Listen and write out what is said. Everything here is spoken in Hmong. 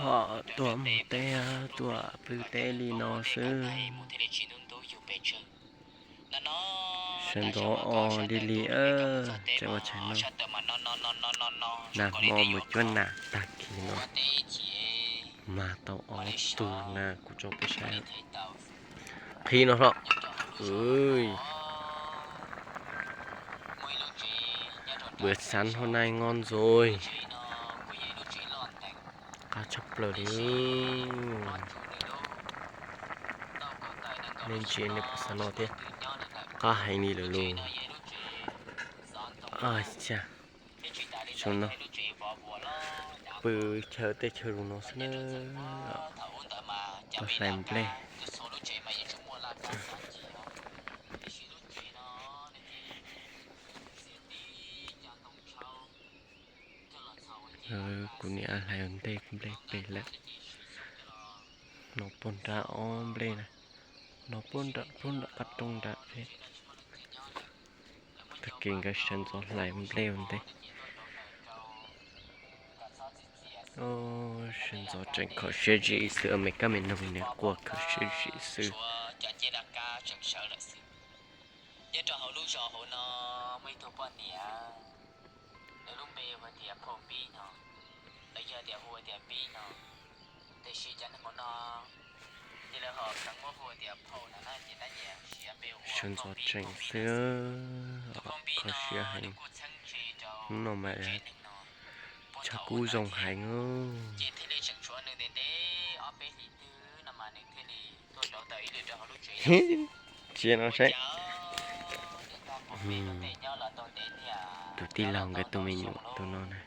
Ho tuaj mus teb, tuaj pw teb li no xwb. Sawv ntxov o li li, tseem ua tshais no. Nag hmo mus cuab nas tag kis no, mag tau ob tug na kuv tso peb saib. Qhib no hlo. Bươn sáng hôm nay ngon rồi. Qab tshaj plaws li. Nej ntsia nej puas xav noj thiab? Qab heev li lawm lauj. Ua cas zoo no, pw chaw tej chaw zoo no xwb na. Tuaj hlais nplej. Kuv niam hlais ua ntej nplej pem lawm. No puag nram ob nplej na, no puag nram, puag nram qab rooj nram. Tag kis nkawd sawv ntxov hlais nplej ua ntej. Sawv ntxov tseem kho siab zim xwb, me kab me noog nws quaj kho siab zim xwb. Nyob rau hauv lub zos hauv no muaj ib tug poj niam, nws lub npe hu tias Phauj Npib no, los yog tias hu tias Npib no, tiam sis cov neeg hauv no ces lawv ho kheev muab hu tias Phauj no na, ces tab sis siv npe hu Sawv ntxov Phauj Npib tseem no xwb. Tus Phauj Npib kho no siab heev. Nws kuj txheeb ze rau hnub no mas tsev neeg no, tshav kub zoo heev. Ces thiaj li tseem tshuav nws ntev ntev ob peb hlis twg no mas nws thiaj li tuaj rauv taws ib lwm rau hauv lub tsev. Ntsia no saib, tus tij laug nkawd tus me nyuam tus no na.